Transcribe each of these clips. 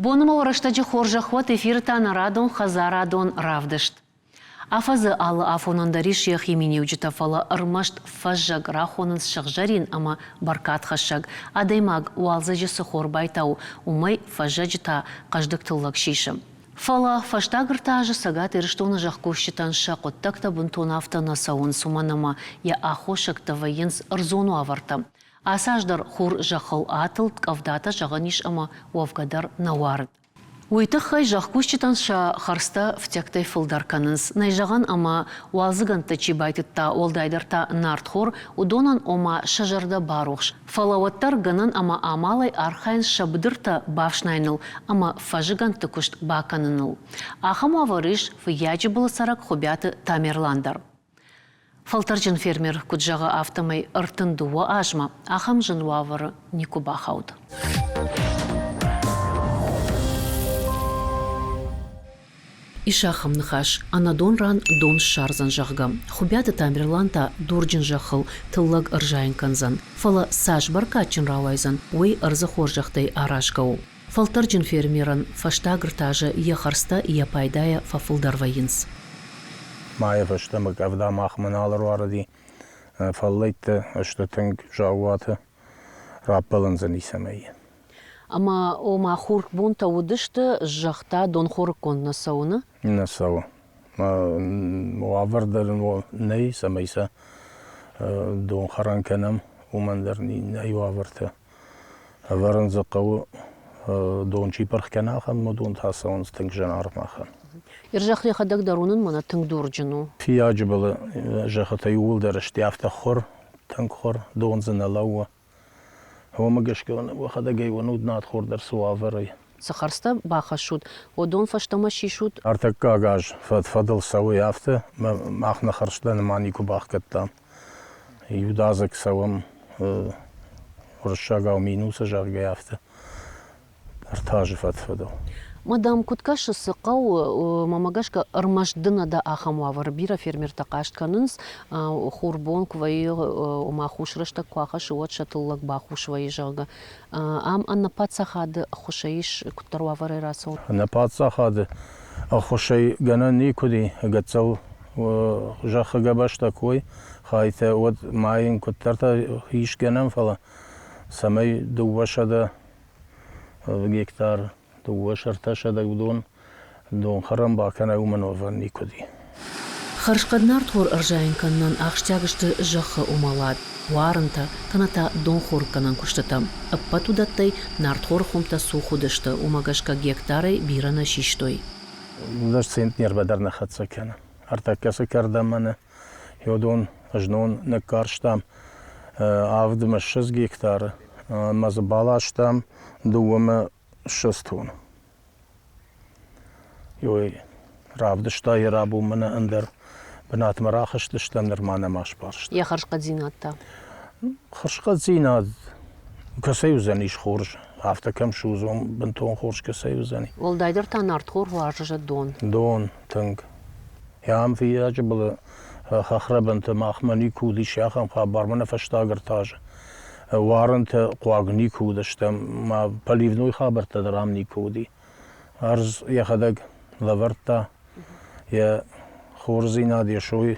Боны ма рӕстӕджы хорзӕх уӕд, эфиры та нӕ радон хӕдзарадон равдыст. Афӕдзы алы афонӕн дӕр ис йӕхи миниуджытӕ, фӕлӕ ӕрмӕст фӕззӕг рахонынц сыгъзӕрин ӕмӕ бӕркадхӕссӕг. Адӕймаг уалдзӕджы цы хор байтауы, уымӕй фӕззӕджы та хъӕздыг тыллӕг сисы. Фӕлӕ фӕстаг ӕртӕ азы Цӕгат Ирыстоны зӕхкусджытӕн сӕ хъуыддӕгтӕ бынтон афтӕ нӕ цӕуынц, уымӕн ӕмӕ йӕ аххосӕгтӕ вӕййынц ӕрдзон уавӕртӕ. Ацы аз дӕр хур зӕххыл атылд, къӕвдатӕ зӕгъӕн ис ӕмӕ уӕвгӕ дӕр нӕ уарыд. Уый тыххӕй зӕхкусджытӕн сӕ хӕрдзтӕ фтиӕгтӕй фылдӕр кӕнынц. Нӕй зӕгъӕн ӕмӕ уалдзыгӕндтӕ чи байтыдта, уӕлдайдӕр та нартхор, уыдонӕн ома сӕ зӕрдӕ барухс. Фӕлӕ уӕддӕр гӕнӕн ӕмӕ амалӕй архайынц сӕ быдыртӕ бафснайыныл ӕмӕ фӕзыгӕндты куыст бакӕныныл. Ахӕм уавӕр ис Фыййаджыбылы цӕрӕг Хуыбиаты Тамерлан дӕр. Фӕлтӕрджын фермер куыд зӕгъы, афтӕмӕй 32 азмӕ ахӕм зын уавӕры никуы бахауд. Ис ахӕм ныхас, ӕнӕдон ран дон ссардзӕн, зӕгъгӕ. Хуыбиаты Тамерлан та дурджын зӕххыл тыллӕг ӕрзайын кӕндзӕн, фӕлӕ цас бӕркадджын рауайдзӕн, уый ӕрдзы хорзӕхтӕй аразгӕ у. Фӕлтӕрджын фермерӕн фӕстаг ӕртӕ азы йӕ хӕрдзтӕ йӕ пайдайӕ фӕфылдӕр вӕййынц. Майӕ фӕстӕмӕ къӕвда махмӕ нал ӕруарыди, фӕллӕйттӕ сты тынг заууаты, раппӕлын дзы ницӕмӕй. Ӕмӕ ома хурбонтӕ уыдысты, зӕхх та донхорыггонд нӕ цӕуы, нӕ? Нӕ цӕуы. Уавӕр дӕр нӕй, цӕмӕй сӕ донхӕрӕн кӕнӕм, уымӕн дӕр нӕй уавӕртӕ. Ӕвӕрын дзы хъӕуы, дон чи пырх кӕна, ахӕм уыдон та цӕуынц тынг зынаргъ махӕн. Ирзӕхх йӕхӕдӕг дӕр уынын мӕнӕ тынг дурджын у. Фиййаджы былы зӕххытӕ иууылдӕр сты афтӕ хур, тынг хур, дон дзы нӕ лӕууы. Уымӕ гӕсгӕ уӕхӕдӕг ӕй уынут, надхор дӕр цы уавӕрӕй. Цы хӕрдзтӕ бахӕссут, уыдон фӕстӕмӕ сисут? Ӕртыккаг аз фӕд-фӕдыл цӕуы афтӕ, мах нӕ хӕрзтӕ нырма никуы бахгӕдтам. Иудадзыг цӕуӕм уырыссагау минусы, зӕгъгӕ, афтӕ ӕртӕ азы фӕд-фӕдыл. Мадам, куыд кӕсы, цы хъӕуы, мӕмӕ гӕсгӕ, ӕрмӕст ды нӕ дӕ ахӕм уавӕры. Бирӕ фермертӕ хъаст кӕнынц, хурбон куы вӕййы, ома хус рӕстӕг куы ахӕссы, уӕд сӕ тыллӕг бахус вӕййы, зӕгъгӕ. Ам ӕнӕ паддзахады ӕххуысӕй ис куыддӕр уавӕрӕй рацӕуын? Ӕнӕ паддзахады ӕххуысӕй гӕнӕн никуыд и, гыццыл зӕххы гӕбӕзтӕ кой хайтӕ, уӕд ма йын куыддӕртӕ ис гӕнӕн, фӕлӕ цӕмӕй 200 гектар, дыууӕ ӕртӕсӕдӕ уыдон донхӕрӕн бакӕнай, уымӕн уӕвӕн никуыд и. Хӕрзхъӕд нартхор ӕрзайын кӕнынӕн ахсджиаг сты зӕххы уымӕлад, уарынтӕ, кӕнӕ та донхорыггӕнӕн куыстытӕ. Ӕппӕт уыдӕттӕй нартхоры хуымтӕ цух уыдысты, уымӕ гӕсгӕ гектарӕй бирӕ нӕ систой. Дӕс центнермӕ дӕр нӕ хӕццӕ кӕны. Ӕртӕккӕ цы кӕрдӕм мӕнӕ уыдон знон ныккарстам авдмӕ 20 гектары ӕмӕ дзы баластам дыууӕмӕ 20 тонны. Ой, равдыста йӕ рабон мӕнӕ ӕндӕр бынатмӕ рахызтыстӕм, нырма нӕма сбарста. Йӕ хӕрзхъӕддзинад та? Хӕрзхъӕддзинад кӕцӕй уыдзӕнис хорз, афтӕ кӕм судзон, бынтон хорз кӕцӕй уыдзӕни. Уӕлдайдӕр та нартхор уарзы дон. Дон, тынг. Ам Фыййаджы былы хӕхрӕбынты махмӕ никуы уыдис ахӕм хабар, мӕнӕ фӕстаг ӕртӕ азы. Уарынтӕ хъуаг никуы уыдыстӕм, ма поливной хабӕрттӕ дӕр ам никуы уыди. Ӕрдз йӕхӕдӕг лӕвӕрдта йӕ хорздзинад, йӕ сой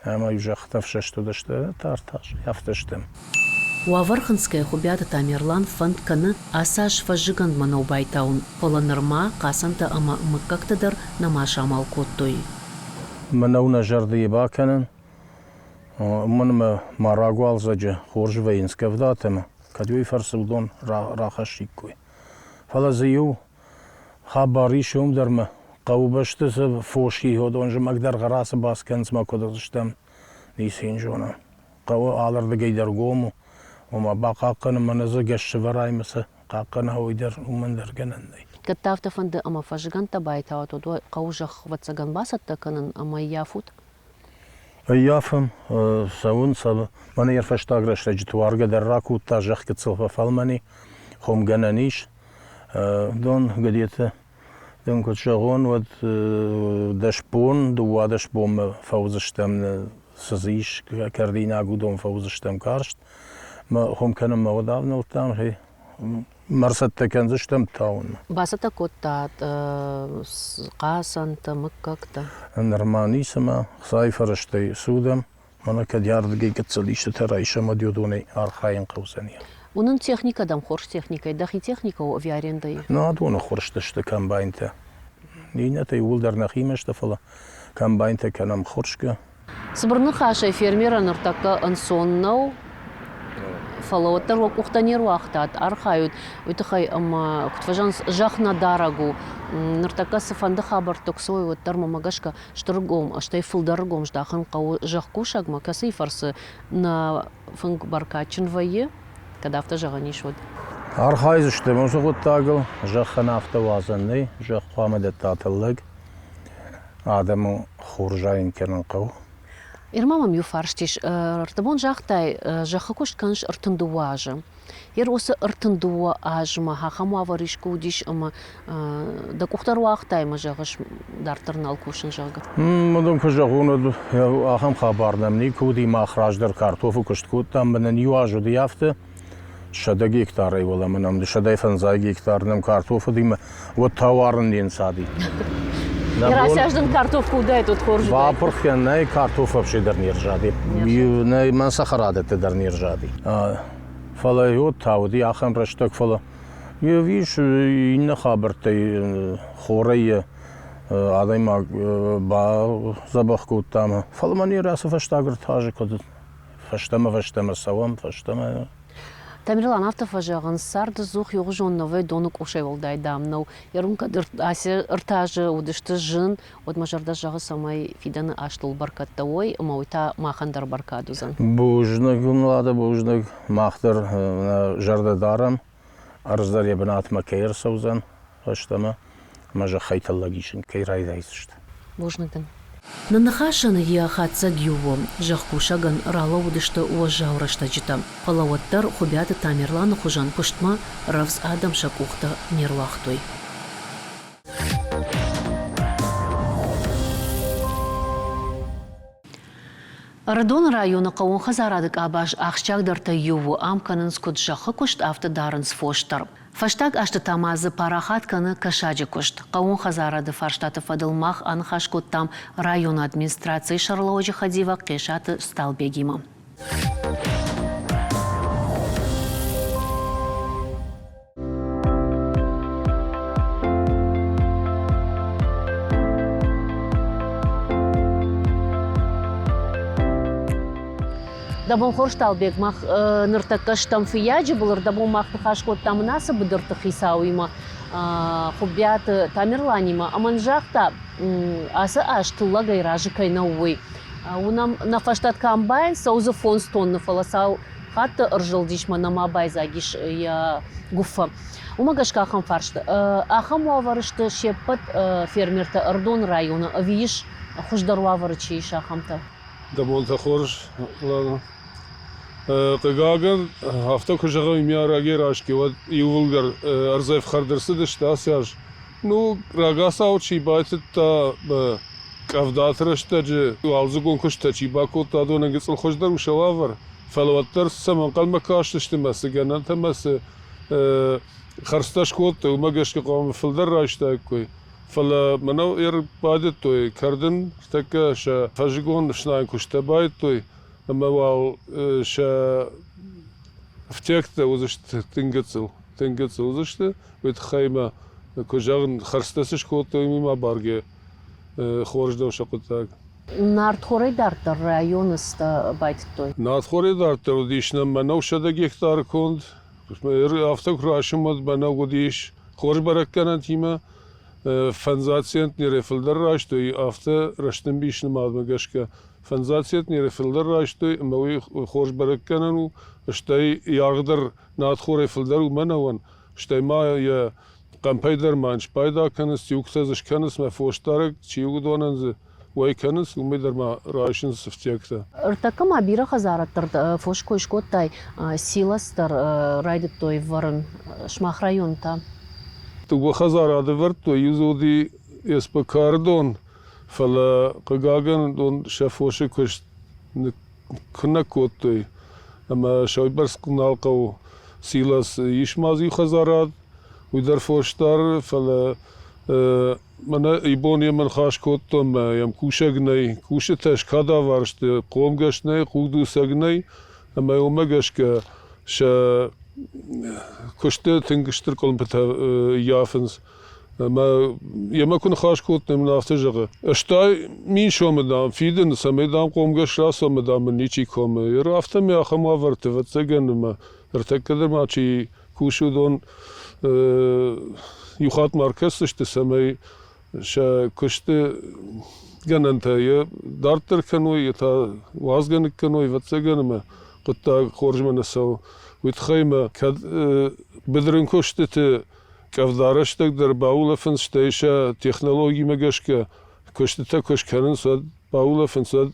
ӕмӕ-иу зӕххытӕ ӕфсӕст уыдысты, тартас, афтӕ стӕм. Уавӕр хынцгӕ Хуыбиаты Тамерлан фӕнд кӕны ацы аз фӕззыгӕнд мӕнӕу байтауын, фӕлӕ нырма хъацӕнтӕ ӕмӕ мыггӕгтӕ дӕр нӕма самал кодтой. Мӕнӕу нӕ зӕрдыйы бакӕнын, уымӕн ӕмӕ ма рагуалдзӕджы хорз вӕййынц къӕвдатӕ ӕмӕ кӕд уый фӕрцы уыдон рахӕссиккой. Фӕлӕ дзы иу хабар ис уым дӕр мӕ хъӕубӕсты цы фос и, уыдон зымӕг дӕргъы рацыбац кӕнынц мӕ куыд уыдзыстӕм, ницы йын зонӕм. Хъӕуы алырдыгӕй дӕр гом у, ома бахъахъхъӕнын мӕнӕ дзы гӕссывӕрӕй мӕ цы хъахъхъӕна, уый дӕр уымӕн дӕр гӕнӕн нӕй. Кӕд дӕ афтӕ фӕнды ӕмӕ фӕззыгӕндтӕ байтауат, уӕд уӕ хъӕуы зӕхх ӕвӕццӕгӕн бацӕттӕ кӕнын ӕмӕ ӕййафут? Ӕййафӕм, цӕуын, мӕнӕ йӕ фӕстаг рӕстӕджыты уаргӕ дӕр ракодта, зӕхх гыццыл фӕфӕлмӕн и, хуымгӕнӕн ис. Дон где-то дын куыд зӕгъон, уӕд дӕс бон, 12 бонмӕ фӕуыдзыстӕм, цы дзы ис кӕрдинаг, уыдон фӕуыдзыстӕм карст. Мӕ хуым кӕнынмӕ уӕд авнӕлдтам, гъе. Мӕ кӕндзыстӕм тауынмӕ. Бацӕттӕ кодтат хъацӕнтӕ, мыггӕгтӕ? Нырма ницыма, хцайы фӕрӕзтӕй судӕм, мӕнӕ кӕд ардыгӕй гыццыл истытӕ райсӕм, уӕд уыдонӕй архайын хъӕудзӕни. Уынын техникӕ дӕм хорз техникӕ, дӕхи техникӕ у ӕви арендӕйы? Ну, адоны хорзтӕ сты комбайнтӕ. Иннӕтӕ иууылдӕр нӕхимӕ сты, фӕлӕ комбайнтӕ кӕнӕм хорзгӕ. Цыбыр ныхасӕй фермерӕн ныртӕккӕ ӕнцон нӕу, фӕлӕ уӕддӕр уӕ къухтӕ не руагътат, архайут уый тыххӕй ӕмӕ, куыд фӕзӕгъынц, зӕхх нӕ дарӕг у. Ныртӕккӕ цыфӕнды хабӕрттӕ куы цӕуой, уӕддӕр мӕмӕ гӕсгӕ стыр ргом, стӕй фылдӕр ргом здахын хъӕуы зӕхкусӕгмӕ, кӕцыйы фӕрцы нӕ фынг бӕркадджын вӕййы, кӕд афтӕ зӕгъӕн ис, уӕд. Архайдзыстӕм уыцы хъуыддагыл, зӕххӕн афтӕ уадзӕн нӕй, зӕхх хъуамӕ дӕтта тыллӕг. Адӕмы хорзайын кӕнын хъӕуы. Ирма мӕм иу фарст ис. Рдӕбон загътай, зӕххы куыст кӕныс 32 азы. Ер уыцы 32 азмӕ ахӕм уавӕр искуы уыдис ӕмӕ дӕ къухтӕ руагътай ӕмӕ зӕгъыс, дарддӕр нал кусын, зӕгъгӕ? Уыдон куы зӕгъон, уӕд ахӕм хабар нӕм никуы уыди. Мах раздӕр картофы куыст кодтам, мӕнӕн иу аз уыди афтӕ, 100 гектарӕй уӕлӕмӕ нӕм 150 гектар нӕм картоф уыди, уӕд та уарын не нцади. Расӕз дын картоф куы уыдаид, уӕд хорз уыдаид. Бапырх кӕн, нӕй картоф вообще дӕр не рзади. Нӕй, мӕн цӕхӕрадӕтты дӕр не рзади. Фӕлӕ уӕд та уыди ахӕм рӕстӕг, фӕлӕ ис иннӕ хабӕрттӕй хорӕй адӕймаг бадзӕбӕх кодта. Фӕлӕ мӕ не рӕсы фӕстаг ӕртӕ азы куыд фӕстӕмӕ-фӕстӕмӕ цӕуӕм, фӕстӕмӕ. Тамерлан афтӕ фӕзӕгъынц, царды ӕдзух иугъуызон нывӕй доны къусӕй уӕлдай, дам, нӕу. Йӕ рун кӕд ацы ӕртӕ азы уыдысты зын, уӕд мӕ зӕрдӕ зӕгъы, цӕмӕй фидӕны азтыл бӕркӕдтӕ уой, ӕмӕ уый та махӕн дӕр бӕркад уыдзӕн. Бузныг, Млада, бузныг. Мах дӕр нӕ зӕрдӕ дарӕм, ӕрдз дӕр йӕ бынатмӕ кӕй ӕрцӕудзӕн фӕстӕмӕ, ӕмӕ зӕххӕй тыллӕг исын кӕй райдайдзысты. Бузныг дын. Нӕ ныхасӕн йӕ хатдзӕг иу у: зӕхкусӕгӕн ралӕууыдысты уӕззау рӕстӕджытӕ, фӕлӕ уӕддӕр Хуыбиаты Тамерланы хуызӕн куыстмӕ рӕвдз адӕм сӕ къухтӕ не руагътой. Ӕрыдоны районы хъӕууон хӕдзарады къабаз ахсджиагдӕртӕй иу у. Ам кӕнынц куыд зӕххы куыст, афтӕ дарынц фос дӕр. Фӕстаг азты та ма дзы парахат кӕны кӕсаджы куыст. Хъӕууон хӕдзарады фарстаты фӕдыл мах аныхас кодтам районы администрацийы сӕргълӕууӕджы хӕдивӕг Хъесаты Сталбегимӕ. Дӕ бон хорз, Талбег, мах ныртӕккӕ стӕм Фыййаджы былыр, дӕ бон мах ныхас кодтам ацы быдырты хицауимӕ, Хуыбиаты Тамерланимӕ, ӕмӕ нын загъта, ацы аз тыллӕгӕй разы кӕй нӕу, уый. Уынӕм, нӕ фӕстӕ комбайн цӕуы дзы фондз тонны, фӕлӕ цал хатты ӕрзылдис мӕ нӕма байдзаг ис йӕ гуыффӕ. Уымӕ гӕсгӕ ахӕм фарст. Ахӕм уавӕры сты се ппӕт фермертӕ Ӕрыдоны районы ӕви ис хуыздӕр уавӕры чи ис, ахӕмтӕ? Дӕ бонтӕ хорз, Лана. Хъыгагӕн, афтӕ куы зӕгъӕм, ме рагӕй разки, уӕд иууылдӕр ӕрдзӕфхӕрд ӕрцыдысты ацы аз. Ну, рагацау чи байтыдта къӕвдаты рӕстӕджы уалдзыгон куысттӕ чи бакодта, уыдонӕн гыццыл хуыздӕр у сӕ уавӕр. Фӕлӕ уӕддӕр цӕмӕ ӕнхъӕлмӕ кастысты мӕ цы гӕнӕнтӕ мӕ цы хӕрдзтӕ скодтой, уымӕ гӕсгӕ хъуамӕ фылдӕр райстаиккой. Фӕлӕ мӕнӕу ӕрбайдыдтой кӕрдын, ӕртӕккӕ сӕ фӕззыгон ӕфснайӕн куысттӕ байдыдтой ӕмӕ уал сӕ ӕфтиӕгтӕ уыдзысты тынг гыццыл, тынг гыццыл уыдзысты. Уый тыххӕй ма, куы зӕгъын, хӕрдзтӕ цы скодтой, уый ма баргӕ хорз дӕу сӕ хъуыддаг. Нартхорӕй дарддӕр районы цытӕ байтыдтой? Нартхорӕй дарддӕр уыдис нӕм мӕнӕу 100 гектары конд. Афтӕ куы райсом уӕд мӕнӕу уыдис хорз бӕрӕггӕнӕнтимӕ. Фӕндзай центнерӕй фылдӕр райстой, афтӕ рӕстӕмбис нымадмӕ гӕсгӕ фӕндзай центнерӕй фылдӕр райстой ӕмӕ уый хорз бӕрӕггӕнӕн у. Стӕй аргъ дӕр нартхорӕй фылдӕр у мӕнӕуӕн. Стӕй ма йӕ хъӕмпӕй дӕр ма йын спайда кӕнынц, тюктӕ дзы скӕнынц, мӕ фосдарӕг чи у, уыдонӕн дзы уӕй кӕнынц, уымӕй дӕр ма райсынц ӕфтиӕгтӕ. Ӕртӕккӕ ма бирӕ хӕдзарӕдтӕ фос кой скодтай, силос дӕр райдыдтой вӕрын. Сымах районы та? Дыууӕ хӕдзарады вӕрдтой, иу дзы уыди СПК-ы дон, фӕлӕ, хъыгагӕн, уыдон сӕ фосы куыст куынӕг кодтой ӕмӕ сӕ уыйбӕрц нал хъӕуы. Силос ис ма дзы иу хӕдзарад, уый дӕр фос дары, фӕлӕ мӕнӕ ибон йемӕ ныхас кодтон, мӕ йӕм кусӕг нӕй. Кусджытӕ скадавар сты, хъомгӕс нӕй, хъугдуцӕг нӕй, ӕмӕ уымӕ гӕсгӕ сӕ куысты тынг стыр къуылымпытӕ ййафынц. Ӕмӕ йемӕ куы ныхас кодтам, мын афтӕ зӕгъы: 80 000 сомы, дам, фидын, цӕмӕй, дам, хъомгӕс рацӕуа ӕмӕ, дам, мын ничи комы. Афтӕмӕй ахӕм уавӕрты, ӕвӕццӕгӕн, ӕмӕ ӕртӕккӕ дӕр ма чи кусы, уыдон иу хатт ма ӕркӕсдзысты, цӕмӕй сӕ куысты гӕнӕнтӕ йе дарддӕр кӕной, йе та уадзгӕ ныккӕной, ӕвӕццӕгӕн, ӕмӕ хъуыддаг хорзмӕ нӕ цӕуы. Уый тыххӕй мӕ кӕд быдырын куыстыты къӕвда рӕстӕг дӕр баулӕфынц, стӕй сӕ технологимӕ гӕсгӕ куыстытӕ куы скӕнынц, уӕд баулӕфынц, уӕд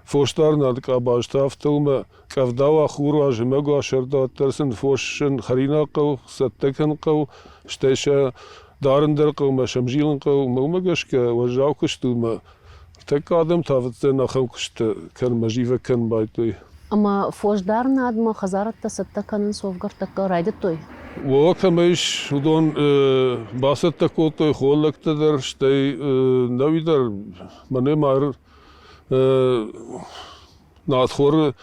фосдарынады къабӕзты афтӕ уымӕ къӕвда уа, хур уа, зымӕг уа, сӕрд уӕддӕр сын фосӕн хӕринаг хъӕуы, цӕттӕ кӕнын хъӕуы, стӕй сӕ дарын дӕр хъӕуы мӕ сӕм зилын хъӕуы. Уымӕ гӕсгӕ уӕззау куыст у мӕ Ныртӕккӕ адӕм та ӕвӕццӕгӕн ахӕм куысты кӕнынмӕ зивӕг кӕнын байдыдтой. Ӕмӕ фосдарынадмӕ хӕдзарадтӕ цӕттӕ кӕнынц уӕвгӕ ӕртӕккӕ райдыдтой? Уӕвӕг кӕмӕ ис, уыдон бацӕттӕ кодтой холлӕгтӕ дӕр, стӕй нӕуи дӕр мӕнӕ ма надхоры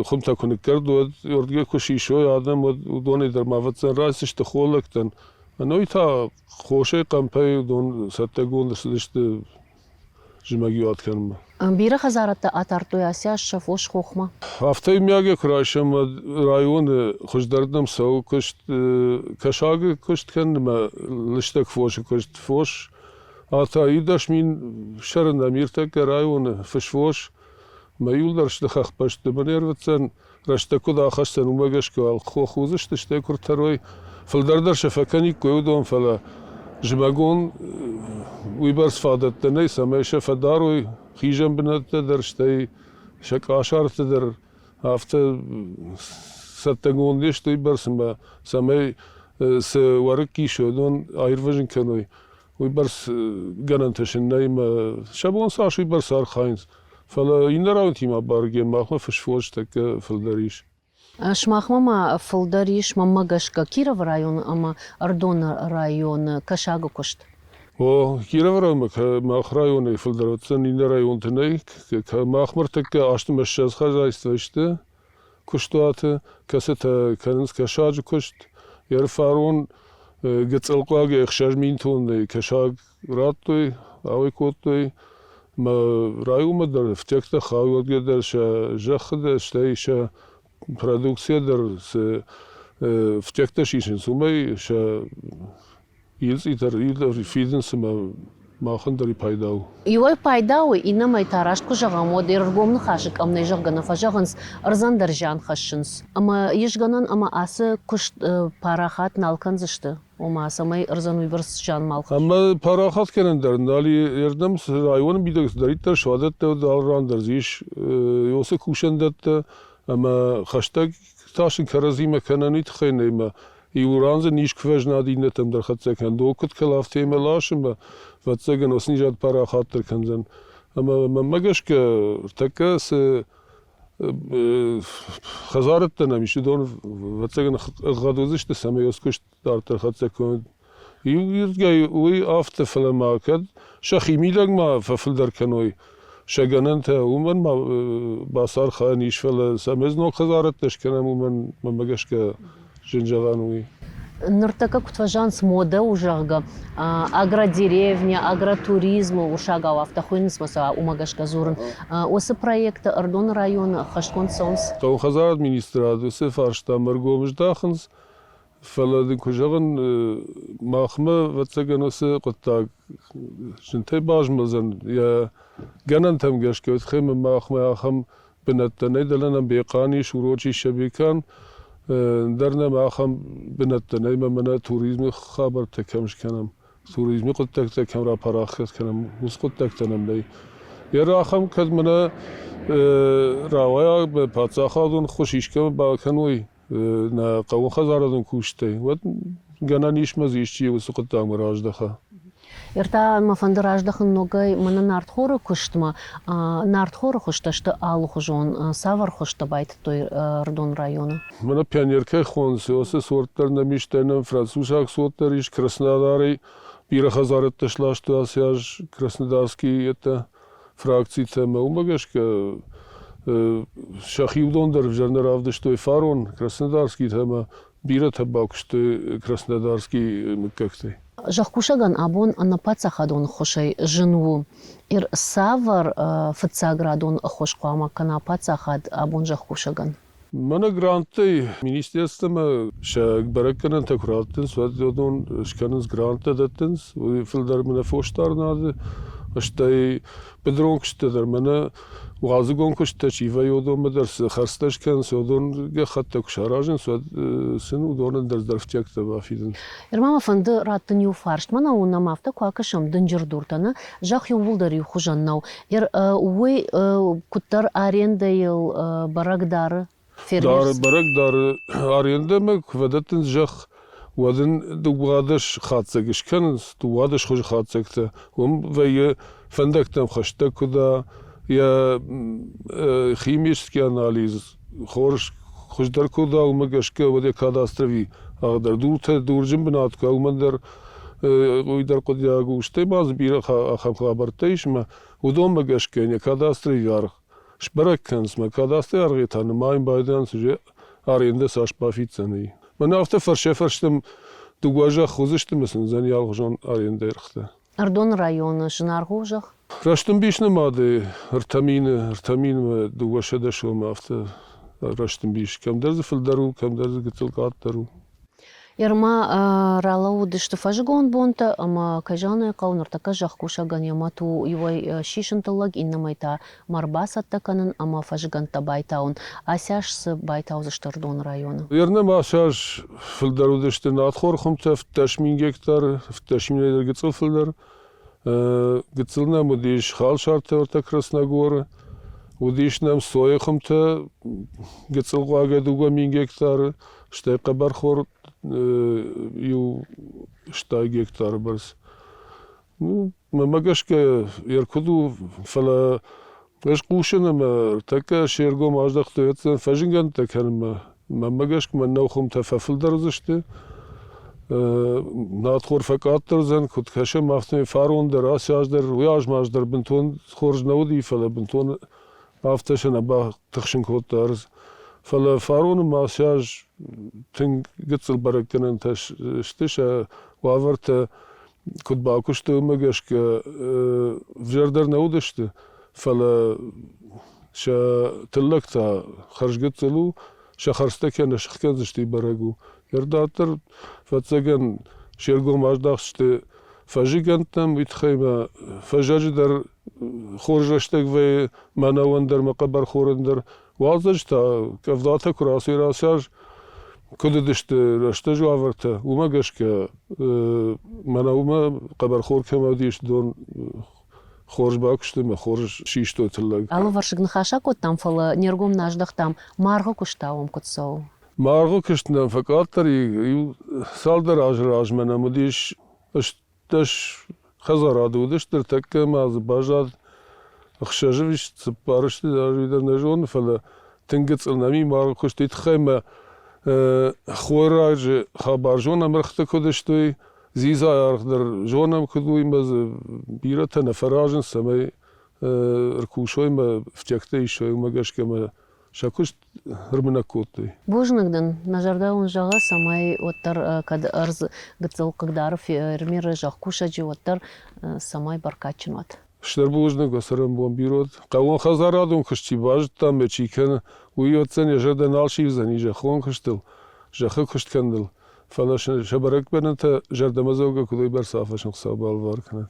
хуымтӕ куы ныккӕрд, уӕд уырдыгӕй куы сисой адӕм, уӕд уыдонӕй дӕр ма ӕвӕццӕгӕн райсдзысты холлӕгтӕн. Ӕнӕуи та Хосӕй, хъӕмпӕй уыдон цӕттӕгонд ӕрцыдысты зымӕгиуат кӕнынмӕ. Бирӕ хӕдзарадтӕ атардтой ацы аз сӕ фос хохмӕ. Афтӕ иумиагӕй куы райсӕм, уӕд районы хуыздӕрдӕм цӕуы куыст кӕсагы куыст кӕнынмӕ, лыстӕг фосы куыст. Фос ата 10 000 сӕры нӕм ӕртӕккӕ районы фысвос мӕ иуылдӕр сты хӕхбӕсты. Мӕн ӕрвитдзӕн рӕстӕг куыд ахӕсдзӕн, уымӕ гӕсгӕ уал хох уыдзысты, стӕй куы ртӕрой, фылдӕр дӕр сӕ фӕкӕниккой уыдон, фӕлӕ зымӕгон уыйбӕрц фадӕттӕ нӕй, цӕмӕй сӕ фӕдарой хизӕн бынӕттӕ дӕр, стӕй сӕ къӕсӕрты дӕр афтӕ цӕттӕгонд не сты уыйбӕрц, ӕмӕ цӕмӕй цы уӕрыкк ис, уыдон аирвӕзын кӕной, уыйбӕрц гӕнӕнтӕ сын нӕй ӕмӕ сӕ бон цас уыйбӕрц архайынц. Фӕлӕ иннӕ районтимӕ абаргӕ махмӕ фысвос тӕккӕ фылдӕр ис. Сымахмӕ ма фылдӕр ис, мӕнмӕ гӕсгӕ, Кировы районы ӕмӕ Ӕрыдоны районы кӕсагы куыст. О, Кировы районмӕ мах районӕй фылдӕр уыдзӕн, иннӕ районты нӕй. Махмӕ ӕртӕккӕ 28 хозяйство сты куыстуаты, кӕцытӕ кӕнынц кӕсаджы куыст. Ӕрфарон гыццылхъуаг 6000 тоннӕйы кӕсаг радтой, ауӕй кодтой. Мӕ районмӕ дӕр ӕфтиӕгтӕ хауӕггӕ дӕр сӕ зӕххы дӕр, стӕй сӕ продукцийӕ дӕр цы ӕфтиӕгтӕ сисынц, уымӕй сӕ илцъи дӕр фидынц ӕмӕ махӕн дӕр пайда у. Иуӕй пайда у, иннӕмӕй та раст куы зӕгъӕм, уӕд ӕргом ныхасы къӕм нӕ зӕгъгӕ нӕ фӕзӕгъынц, ӕрдзӕн дӕр зиан хӕссынц. Ӕмӕ ис гӕнӕн ӕмӕ ацы куыст парахат нал кӕндзысты, ома цӕмӕй ӕрдзӕн уыйбӕрц зиан мал хӕсса. Ӕмӕ парахат кӕнӕн дӕр нал и, ӕрдӕм районы мидӕг цыдӕриддӕр суадӕттӕ уыд, алы ран дӕр дзы ис уыцы кусӕндӕттӕ ӕмӕ хӕстӕг та сын кӕрӕдзимӕ кӕнӕн уый тыххӕй нӕй ӕмӕ Иу ран дзы низ куы фӕзынад, иннӕтӕм дӕр хӕццӕ кӕн. Дон куыд кӕла, афтӕ йемӕ ласы ӕмӕ, ӕвӕццӕгӕн, уыцы низад парахатдӕр кӕндзӕн. Ӕмӕ мӕнмӕ гӕсгӕ, ӕртӕккӕ цы хӕдзарӕдтӕ нӕм ис, уыдон, ӕвӕццӕгӕн, ӕгъгъӕд уыдзысты, цӕмӕй уыцы куыст дарддӕр хӕццӕ кӕной. Иуырдыгӕй уый афтӕ, фӕлӕ ма кӕд сӕхи мидӕг ма фӕфылдӕр кӕной сӕ гӕнӕнтӕ, уымӕн ма бацархайӕн ис, фӕлӕ цӕмӕй ног хӕдзарӕдтӕ скӕнӕм, уымӕн, мӕнмӕ гӕсгӕ, зын зӕгъӕн уый. Ныртӕккӕ куыд фӕзӕгъынц, модӕ у, зӕгъгӕ, агродеревня, агротуризм, уырыссагау афтӕ хуыйнынц, мӕ сӕ уымӕ гӕсгӕ дзурын. Уыцы проекттӕ Ӕрыдоны районы ӕххӕстгонд цӕуынц? Хъӕуы министрад уыцы фарстамӕ ӕргом здахынц, Фӕлӕ дын куы зӕгъын, махмӕ, ӕвӕццӕгӕн, уыцы хъуыддаг зынтӕй базмӕлдзӕн. Йӕ гӕнӕнтӕм гӕсгӕ тыххӕй махмӕ ахӕм бынӕттӕ нӕй. Дӕлӕ нӕм Бехъан ис, урочы Сабекан, ӕндӕр нӕм ахӕм бынӕттӕ нӕй ӕмӕ мӕнӕ туризмы хабӕрттӕ кӕм скӕнӕм, туризмы хъуыддӕгтӕ кӕм рапарахат кӕнӕм, уыцы хъуыддӕгтӕ нӕм нӕй. Йӕ ахӕм кӕд мӕнӕ рауайа паддзахадон ӕххуыс искӕмӕ бакӕной, нӕ хъӕуы хӕдзарадон кустӕй, уӕд гӕнӕн ис мӕ дзы исчи уыцы хъуыддагмӕ раздӕха. Ӕртӕ мӕ фӕнды раздӕхын ногӕй мӕнӕ нартхоры куыстмӕ. Нартхоры хуызтӕ сты алыхуызон. Цавӕр хуызтӕ байтыдтой Ӕрыдон районы? Мӕнӕ пионер кӕй хонынц, уыцы сорт дӕр нӕм ис, нӕм французаг сорт дӕр ис, Краснодарӕй бирӕ хӕдзарӕдтӕ сластой ацы аз Краснодарский это фракцитӕ ӕмӕ уымӕ гӕсгӕ сӕхи уыдон дӕр ӕвзӕр нӕ равдыстой фарон Краснодарскийтӕ ӕмӕ бирӕтӕ бакуыстой Краснодарский мыггӕгтӕй. Зӕхкусӕгӕн абон ӕнӕпаддзахадон ӕххуысӕй зын у. Ир цавӕр фыццаградон ӕххуыс хъуамӕ кӕна паддзахад абон зӕхкусӕгӕн? Мӕнӕ гранттӕй министерствомӕ сӕ бӕрӕггӕнӕнтӕ куы раттынц, уӕд уыдон скӕнынц гранттӕ дӕттынц, уый фылдӕр мӕнӕ фосдарынады, стӕй быдырон куыстытӕ дӕр мӕнӕ уалдзыгон куыстытӕ чи вӕййы, уыдонмӕ дӕр цы хӕрдзтӕ скӕнынц, уыдон гӕххӕттӕ куы саразынц, уӕд сын уыдонӕн дӕр ӕфтиӕгтӕ бафидынц. Нырма мӕ фӕнды раттын иу фарст. Мӕнӕ уынӕм, афтӕ куы акӕсӕм дынджыр дуртӕ, нӕ зӕхх иууылдӕр иухуызӕн нӕу. Уый куыддӕр арендӕйыл бӕрӕг дары фермер? Дары, бӕрӕг дары. Арендӕмӕ куы фӕдӕттынц зӕхх, уӕд ын 12 хатдзӕг скӕнынц, 12 хуызы хатдзӕгтӕ. Уым вӕййы фӕндӕгтӕм хӕстӕг куы дӕ, йӕ химический анализ хорз хуыздӕр куы уыда, уымӕ гӕсгӕ уӕд йӕ кадастрови ӕгъдӕр дуртӕ дурджын бынат куы уымӕн дӕр уый дӕр хъуыдиаг у. Стӕй ма дзы бирӕ ахӕм хабӕрттӕ ис, ӕмӕ уыдонмӕ гӕсгӕ йын йӕ кадастрови аргъ сбӕрӕг кӕнынц, мӕ кадастры аргъӕй та нымайын байдайынц, арендӕ цас бафиддзӕн, уый. Мӕнӕ афтӕ фӕрсӕй-фӕрстӕм дыууӕ зӕхх уыдзысты ӕмӕ сын уыдзӕни алыхуызон арендӕйы ӕргътӕ. Ӕрдоны районы зынаргъ у зӕхх? Рӕстӕмбис нымады 3 000, 3 000 200 сомы афтӕ рӕстӕмбис. Кӕмдӕр дзы фылдӕр у, кӕмдӕр дзы гыццыл къаддӕр у. Ерма ралӕууыдысты фӕззыгон бонтӕ ӕмӕ, кӕй зӕгъын ӕй хъӕуы, ныртӕккӕ зӕхкусӕгӕн йӕ мӕт у иуӕй сисын тыллӕг, иннӕмӕй та мӕр бацӕттӕ кӕнын ӕмӕ фӕззыгӕндтӕ байтауын. Ацы аз цы байтаудзысты Ӕрыдоны районы? Ернӕм ацы аз фылдӕр уыдысты надхор хуымтӕ 17 000 гектары, 17 минӕй дӕр гыццыл фылдӕр. Гыццыл нӕм уыдис халсартӕ ӕртӕ Красногоры, уыдис нӕм сойы хуымтӕ гыццыл хъуагӕ 2000 гектары, стӕй хъӕбӕрхор иу 60 гектары бӕрц. Ну, мӕнмӕ гӕсгӕ, ӕркуыд у, фӕлӕ ӕз хъусын ӕмӕ ӕртӕккӕ се ргом аздӕхтой ӕцӕг фӕзынгӕндтӕ кӕнынмӕ. Мӕнмӕ гӕсгӕ мӕн нӕу хуымтӕ фӕфылдӕр уыдзысты, надхор фӕкъаддӕр уыдзӕн, куыд кӕсӕм, афтӕмӕй фарон дӕр, ацы аз дӕр, уый азмӕ аз дӕр бынтон хорз нӕ уыди, фӕлӕ бынтон афтӕ сӕ нӕ батыхсын кодта ӕрдз. Фӕлӕ фароны ма ацы аз тынг гыццыл бӕрӕггӕнӕнтӕ сты сӕ уавӕртӕ куыд бакуыстой, уымӕ гӕсгӕ ӕвзӕрдӕр нӕ уыдысты, фӕлӕ сӕ тыллӕг та хӕрзгыццыл у, сӕ хӕрзтӕ кӕнӕ сыхгӕндзысты, бӕрӕг у. Ӕрдарддӕр, фӕццӕгӕн, се ргом аздӕхдзысты фӕззыгӕндтӕм, уый тыххӕй ма фӕззӕджы дӕр хорз рӕстӕг вӕййы мӕнӕуӕн дӕр ӕмӕ хъӕбӕрхорӕн дӕр. Уалдзӕджы та къӕвдатӕ куы рацӕуой рацӕз, куыд уыдысты рӕстӕджы уавӕртӕ, уымӕ гӕсгӕ мӕнӕ уымӕ хъӕбӕрхор кӕм уыдис, дон хорз бакуысты ӕмӕ хорз систой тыллӕг. Алывӕрсыг ныхас акодтам, фӕлӕ не ргом нӕ аздӕхтам, маргъы куыст та уӕм куыд цӕуы? Маргъы куыст нӕм фӕкъаддӕр и, иу цалдӕр азы размӕ нӕм уыдис 18 хӕдзарады уыдысты, ныртӕккӕ ма дзы баззад ӕхсӕзы цыппар сты, уый дӕр нӕ зоны, фӕлӕ тынг гыццыл нӕм и маргъы куыст. Уый тыххӕй мӕ хойраджы хабар зонӕм, ӕргътӕ куыд сты, дзидзайы аргъ дӕр зонӕм куыд у, ӕмӕ дзы бирӕтӕ нӕ фӕразынц, цӕмӕй ӕркусой ӕмӕ ӕфтиӕгтӕ исой, уымӕ гӕсгӕ мӕ сӕ куыст ӕрмынӕг кодтой. Бузныг дын, нӕ зӕрдӕ уын зӕгъы, цӕмӕй уӕддӕр кӕд ӕрдз гыццыл хъыгдары фермеры зӕхкусӕджы, уӕддӕр цӕмӕй бӕркадджын уат. Стыр бузныг уӕ цӕрӕнбон бирӕ. Хъӕууонхӕдзарадон куыст чи базыдта ӕмӕ чи кӕны, уый ӕвӕццӕгӕн йӕ зӕрдӕ нал сивдзӕни зӕххон куыстыл, зӕххы куыст кӕныныл, фӕлӕ сӕ бӕрӕгбӕнӕнтӕ зӕрдӕмӕдзӕугӕ куыд уыйбӕрц афӕсын Хуыцау балвар кӕнӕд.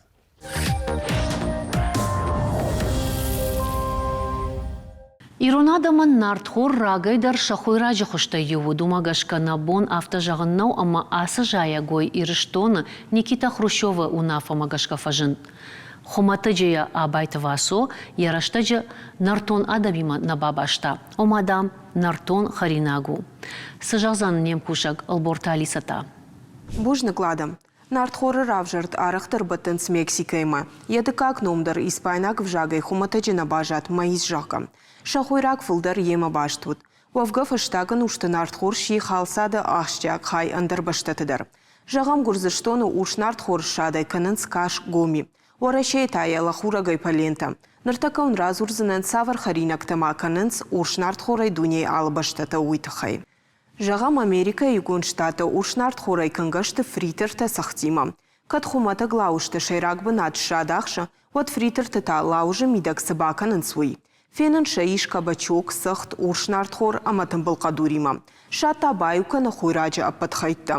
Ирон адӕмӕн нартхор рагӕй дӕр сӕ хойраджы хуызтӕй иу уыд, уымӕ гӕсгӕ нӕ бон афтӕ зӕгъын нӕу, ӕмӕ ацы зайӕгой Ирыстоны Никита Хрущевы уынаффӕмӕ гӕсгӕ фӕзынд. Хуымӕтӕджы йӕ Абайты Васо йӕ рӕстӕджы нӕртон адӕмимӕ нӕ бабаста, ома, дам, нӕртон хӕринаг у. Цы зӕгъдзӕн не мкусӕг Ӕлборты Алисӕ та? Бузныг, Лада. Нартхоры равзӕрд арӕхдӕр бӕттынц Мексикӕимӕ. Йӕ дыккаг ном дӕр испайнаг ӕвзагӕй хуымӕтӕджы нӕ баззад маис, зӕгъгӕ. Сӕ хойраг фылдӕр йемӕ баст уыд. Уӕвгӕ фӕстаг ӕнусты нартхор сси хӕлцады ахсджиаг хай ӕндӕр бӕстӕты дӕр. Зӕгъӕм, Гуырдзыстоны урс нартхоры ссадӕй кӕнынц каш гоми. Уӕрӕсейы та йӕ лӕхурӕгӕй полента. Ныртӕккӕ уын радзурдзынӕн, цавӕр хӕринӕгтӕ ма кӕнынц урс нартхорӕй дунейы алы бӕстӕты, уый тыххӕй. Зӕгъӕм, Америкӕйы Иугонд Штатты урс нартхорӕй кӕнгӕ сты фритертӕ цыхтимӕ. Кӕд хуымӕтӕг лауызты сӕйраг бынат ссад ахсы, уӕд фритерты та лауызы мидӕг цы бакӕнынц, уый. Фенӕн сӕ ис кабачок, цыхт, урс нартхор ӕмӕ тымбыл хъӕдуримӕ. Ссад та баиу кӕны хойраджы ӕппӕт хӕйттӕ.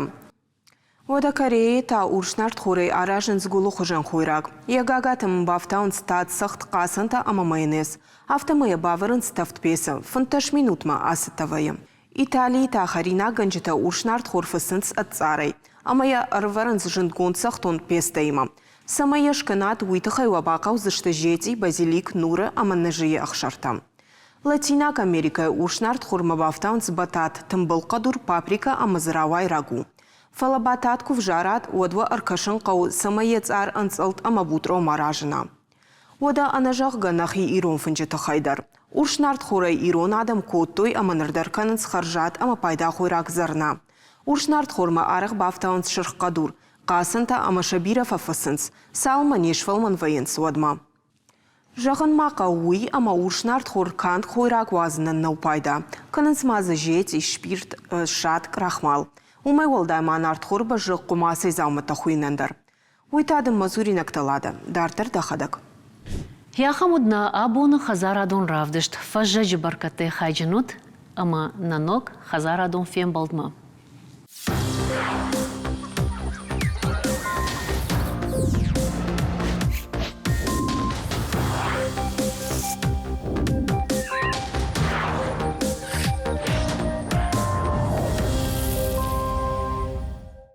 Уӕдӕ Корейы та урс нартхорӕй аразынц гуылы хуызӕн хойраг. Йӕ гагатӕм ын бафтауынц тад цыхт, хъацӕнтӕ ӕмӕ майонез. Афтӕмӕй йӕ бавӕрынц тӕвд пецы, 15 минутмӕ ацӕттӕ вӕййы. Италийы та хӕринаггӕнджытӕ урс нартхор фыцынц ӕдцъарӕй ӕмӕ йӕ ӕрывӕрынц зындгонд цӕхтон пестоимӕ. Цӕмӕй йӕ скӕнат, уый тыххӕй уӕ бахъӕудзысты зети, базилик, нуры ӕмӕ нӕзыйы ӕхсӕртӕ. Латинаг Америкӕйы урс нартхормӕ бафтауынц батат, тымбыл хъӕдур, паприкӕ ӕмӕ дзы рауайы рагу. Фӕлӕ батат куы взарат, уӕд уӕ ӕркӕсын хъӕуы, цӕмӕй йӕ цъар ӕнцъылд ӕмӕ бутъро ма разына. Уӕдӕ ӕнӕзӕгъгӕ нӕхи ирон фынджы тыххӕй дӕр. Урс нартхорӕй ирон адӕм кодтой ӕмӕ ныр дӕр кӕнынц хӕрзад ӕмӕ пайда хойраг зӕрна. Урс нартхормӕ арӕх бафтауынц сырх хъӕдур, хъацӕнтӕ ӕмӕ сӕ бирӕ фӕфыцынц, цалынмӕ не сфӕлмӕн вӕййынц, уӕдмӕ. Зӕгъын ма хъӕуы уый, ӕмӕ урс нартхор канд хойраг уадзынӕн нӕу пайда. Кӕнынц ма дзы зети, спирт, ссад, крахмал. Уымӕй уӕлдай ма нартхор бӕззы хъуымацӕй дзаумӕттӕ хуыйынӕн дӕр. Уый та дын мӕ дзуринӕгтӕ, Лада. Дарддӕр дӕхӕдӕг. Ахӕм уыд нӕ абоны хӕдзарадон равдыст. Фӕззӕджы бӕркӕдтӕй хайджын ут ӕмӕ нӕ ног хӕдзарадон фембӕлдмӕ.